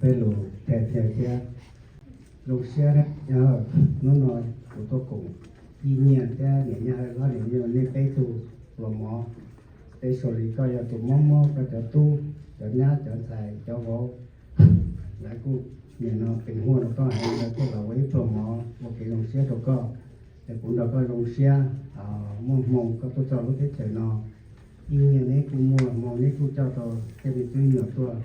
Peb lus thia thiab. Zoo siab, hnub no kuv tuaj koom Yij Nyiaj thiab niam Nyiaj Hawj hlob niam Nyiaj Hawj nej peb tug pluas mov, peb sau li koj yog tus mob mob, koj cov tub cov nyab cov ntxhais cov vauv lawv kuj nim no pes huaj rau koj heev, lawv thiaj los ua ib pluas mov ua kev zoo siab rau koj. Es kuv nrog koj zoo siab, muaj hmoo koj tuaj txog lub teb chaws no, Yij Nyiaj neb kuj muaj hmoo neb kuj coj tau tej me tub nyuam tuaj,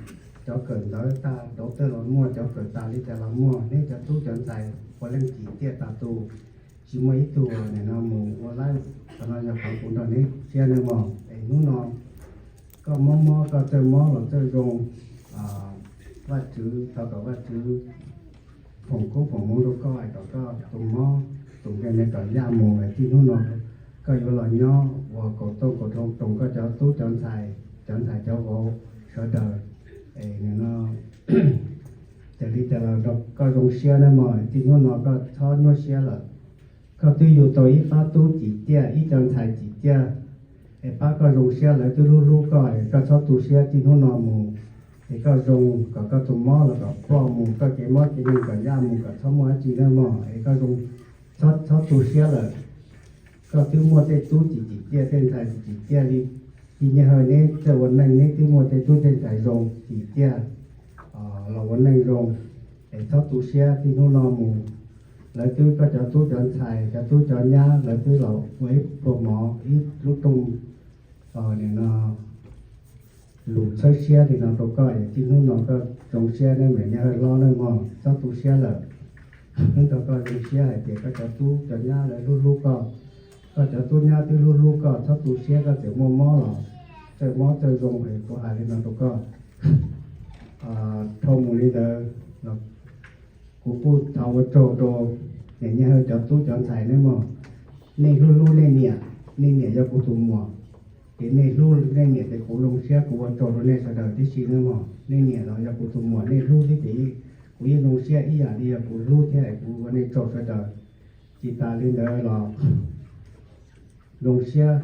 cov kawm ntawv tag dauv tawj los muaj, cov kawm tas li cas los muaj, neb cov tub cov ntxhais puav leej cim tiaj tas tus, tsis muaj ib tug nim no mus ua laib. Qhov no yog qhov kuv nrog neb siab nawb mog. Es hnub no koj mob mob koj txawj mob los txawj zoo, Vajtswv thov kom Vajtswv foom koob foom hmoov rau koj, kom koj tus mob tus nkeeg no kom yaj mus, es txij hnub no koj yuav los nyob ua kaum tooj kaum hlau roos koj cov tub cov ntxhais, cov ntxhais cov vauv sawv daws. Es nim no raws li cas los koj zoo siab nawb mog, txij hnub no koj txhob nyuaj siab lawm. Koj twb yug tau ib pab tub cim tiaj, ib co ntxhais cim tiaj, es pab koj zoo siab, lawv twb hlub hlub koj, es koj txhob tu siab, txij hnub no mus es koj zoo, kom koj tus mob los kom ploj mus, koj kev mob kev nkeeg kom yaj mus, kom txhob muaj dab tsi nawb mog. Es koj zoo, txhob tu siab lawm. Koj twb muaj tej tub cim cim tiaj, tej ntxhais cim cim tiaj li, Yij Nyiaj Hawj neb txawj ua neej neb twb muaj tej tub tej ntxhais zoo cim tiaj los ua neej zoo, es txhob tu siab, txij hnub no mus lawv twb, koj cov tub cov ntxhais cov tub cov nyab lawv twb los ua ib pluas mov ib lub rooj, nim no lus txhawb siab li no rau koj, es txij hnub no koj zoo siab nawb, niam Nyiaj Hawj hlob nawb mog, txhob tu siab lawm. Hnub no koj zoo siab hais tias koj cov tub cov nyab lawv hlub hlub koj, koj cov tub nyab twb hlub hlub koj, txhob tu siab, koj txawm muaj mob los txawj mob txawj zoo, es kuv hais li no rau koj. Dhau mus li ntawd los kuv kuj thov ua tsaug rau niam Nyiaj Hawj cov tub cov ntxhais nawb mog. Nej hlub hlub nej niam, nej niam yog kuv tus muam, ces nej hlub nej niam ces kuv zoo siab, kuv ua tsaug rau nej sawv daws tib si nawb mog. Nej niam los yog kuv tus muam, nej hlub thiab ces kuv yeej zoo siab ib yam li yog kuv hlub thiab, kuv ua nej tsaug sawv daws. Tsis tas li ntawd los zoo siab,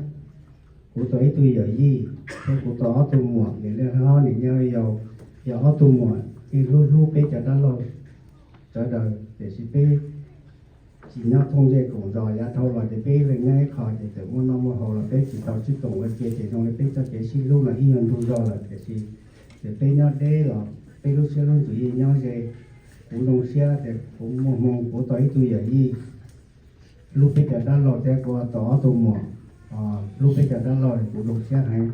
kuv tau ib tug yawm yij thiab kuv tau ob tug muam, niam Nyiaj Hawj hlob niam Nyiaj Hawj yau, yog ob tug muam yeej hlub hlub peb cov dab laug sawv daws, tiam sis peb tsis nyob thooj zej koom zos, yav dhau los ces peb leej nyob ib qho ces txawm muaj noj muaj haus los peb tsis tau sib koom ua ke, ces zoo li peb txoj kev sib hlub no ib nyuag ntug zog lawm, tiam sis ces peb nyob deb los peb lub siab lub ntsws yeej nyob ze. Kuv zoo siab tias kuv muaj hmoo kuv tau ib tug yawm yij hlub peb cov dab laug thiab kuv tau ob tug muam hlub peb cov dab laug, kuv zoo siab heev.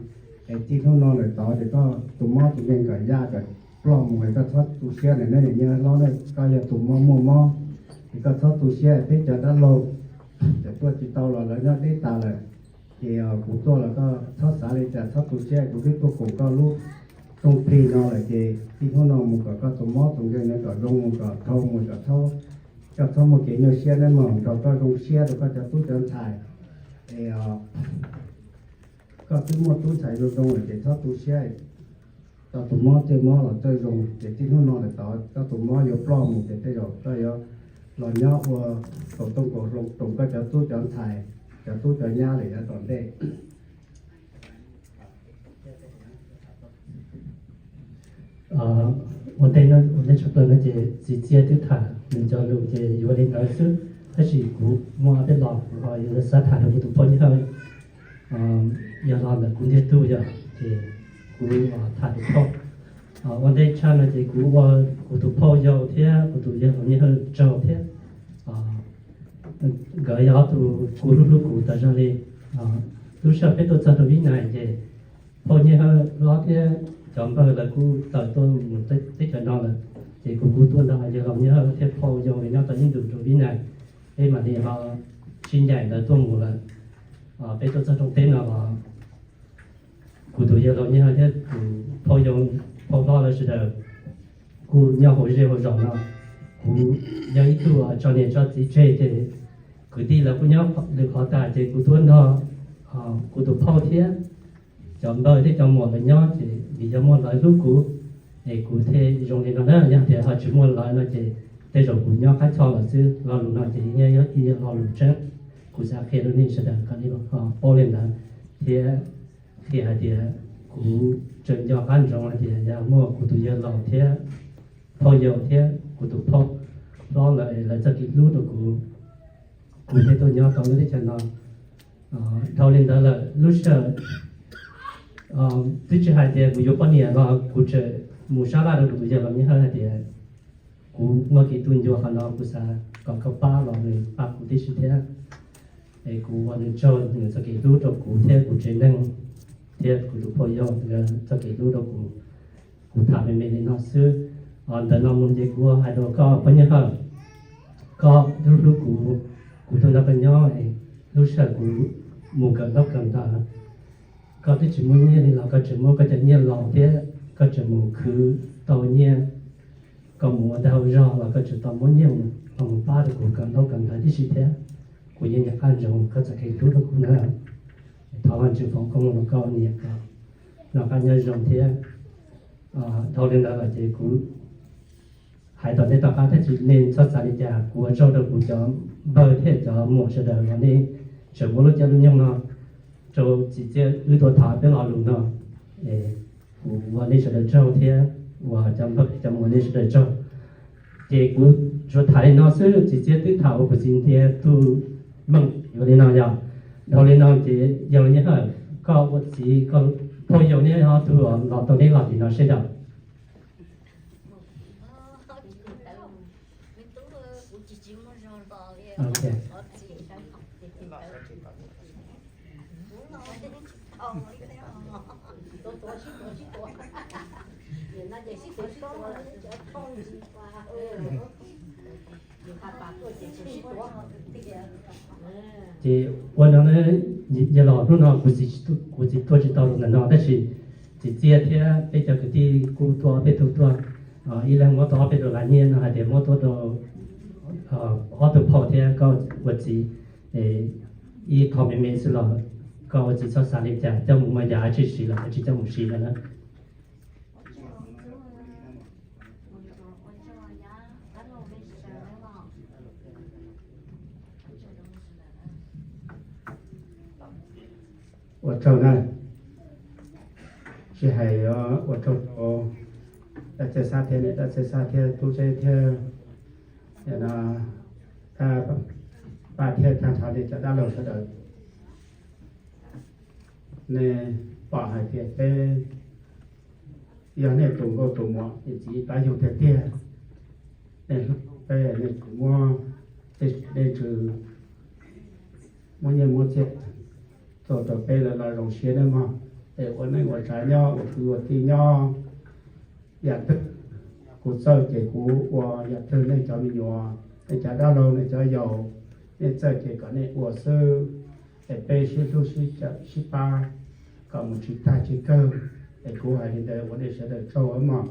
Es txij hnub no lawm tod ces koj tus mob tus nkeeg kom yaj kom ploj mus, es koj txhob tu siab na, niam Nyiaj Hawj hlob na, koj yog tus mob muaj mob, es koj txhob tu siab, peb cov dab laug txawm tuaj tsis tau los lawv nyob deb tas lawm. Ces kuv tuaj los koj txhob xav li cas, txhob tu siab, kuv twb tuaj koom koj lub rooj plig no lawm, ces txij hnub no mus kom koj tus mob tus nkeeg no kom zoo mus, kom dhau mus, kom txhob, koj txhob muaj kev nyuaj siab nawb mog, nrog koj zoo siab rau koj cov tub cov ntxhais. Es koj twb muaj tub ntxhais zoo zoo lawm ces txhob tu siab, koj tus mob txawj mob los txawj zoo, ces txij hnub no lawm tod koj tus mob yuav ploj mus ces tej zaum koj yuav los nyob ua kaum tooj kaum hlau roos koj cov tub cov ntxhais, cov tub cov nyab lawm yav tom ntej. Ua ntej no, ua ntej tshaj plaws no ces txiv Txiaj twb tham nws cov lus ces yuav li ntawd xwb, tab sis kuv muaj ob peb lo kuv ho yuav xav tham rau kuv tus phauj Nyiaj Hawj, yog lo ntawm kuv ntiag tug yom, ces kuv tham tus phauj. Ua ntej tshaj no ces kuv ua kuv tus phauj yau thiab kuv tus yawg laus Nyiaj Hawj tsaug thiab. Nkawd yog ob tug kuv hlub hlub kuv tas zog li. Lub sij hawm peb tuaj txog rau Vib Nais ces phauj Nyiaj Hawj hlob thiab cov npawg lawv kuj tawm tuaj mus teb chaws no lawm, ces kuv kuj tuaj nrog yawg laus Nyiaj Hawj thiab phauj yau nyob tau ib ntus rau Vib Nais, peb mam li ho sib ncaim ntawd tuaj mus lawm. Peb tuaj txog rooj teb no los kuv tus yawg laus Nyiaj Hawj thiab tus phauj yau, phauj hlob lawv sawv daws kuj nyob hauv zej hauv zos no. Kuv yog ib tug tso niam tso txiv tseg ces kwv tij lawv kuj nyob lwm qhov tas ces kuv tuaj nrog kuv tus phauj thiab cov npawg thiab cov muam lawv nyob ces vim yog muaj lawv hlub kuv, es kuv thiaj zoo li no na. Yog tias ho tsis muaj lawv no ces tej zaum kuv nyob qab choj lawm xwb. Lo lus no ces nyob ib yam lo lus tseeb, kuv xav qhia rau nej sawv daws kom nej ho paub li ntawd, thiab qhia hais tias kuv tseem nco qab ntsoov hais tias yog muaj kuv tus yawg laus thiab phauj yau thiab kuv tus phauj hlob lawv, lawv txoj kev hlub rau kuv, kuv thiaj tuaj nyob tau lub teb chaws no. Dhau li ntawd lawm lub sij hawm twb tsis hais tias kuv yuav poj niam los kuv tseem mus sab laj rau kuv tus yawg laus Nyiaj Hawj hais tias kuv muaj kev tu ncua qhov no, kuv xav kom koj pab los nws pab kuv tib si thiab. Es kuv ua nws tsaug nws txoj kev hlub rau kuv thiab kuv tsev neeg thiab kuv tus phauj yau txoj kev hlub rau kuv. Kuv tham me me li no xwb. Ntawm no mus ces kuv hais rau koj poj Nyiaj Hawj, koj hlub hlub kuv, kuv tuaj nrog koj nyob, lub sij hawm kuv mus kawm ntaub kawm ntawv, koj twb tsis muaj nyiaj li los koj tseem muab koj cov nyiaj laus thiab koj tseem mus khwv tau nyiaj, koj mus ua dag ua zog los koj tseem tau muab nyiaj los mus pab rau kuv kawm ntaub kawm ntawv tib si thiab. Kuv yeej nco qab ntsoov koj txoj kev hlub rau kuv na. Thov Vajtswv foom koob hmoov rau koj niam, kom noj qab nyob zoo thiab. Dhau li ntawd los ces kuv hais tom ntej tom qab thiab, tsis nej txhob xav li cas, kuv ua tsaug rau kuv cov npawg thiab cov muam sawv daws uas nej tseem muab lub caij lub nyoog no rau txiv Txiaj wb tuaj tham peb lo lus no. Kuv ua nej sawv daws tsaug thiab ua cov npawg cov muam nej sawv daws tsaug. Ces kuv tsuas tham li no xwb, txiv Txiaj twb tham ua kuv txiv ntiag tug meej yuav li no yog. Dhau li no ces yog li Nyiaj Hawj, koj ua txiv, koj phauj yau neb ob tug los tau neb los tim no seb yog. Ces ua no, yog los hnub no kuv txiv tuaj tsis tau ntawm no tab sis txiv Txiaj thiab peb cov kwv tij kuj tuaj ob peb tug tuaj, ib leeg muab tau ob peb rau lab nyiaj no hais tias muab tuaj rau ob tug phauj thiab koj ua txiv. Ib qho me me xwb los koj ua txiv txhob xav li cas, coj mus muag yam tsis siv los tsis coj mus siv no na. Ua tsaug na, tsis hais ua tsaug rau dab txej xab thiab niam dab txej xab thiab tub txeb thiab, no, thab paj thiab thab nrho li cov dab laug sawv daws. Nej pom hais tias peb yog nej tus nkauj tus muam niam txiv pab yug tiag tiag, nej hlub peb, nej tsis muab tej dej ntsws, muab nyiaj muab txiaj tuaj rau peb lawv los zoo siab nawb mog. Es ua neej ua tsav nyob ua kwv ua tij nyob, yam twg kuv txawj ces kuv ua, yam twg nej cov me nyuam, nej cov dab laug, nej cov yaus, nej txawj ces kom nej ua xwb. Es peb sib hlub sib cawm sib pab kom mus tsis tag tsis kawg. Es kuv hais li ntawd ua nej sawv daws tsaug mog.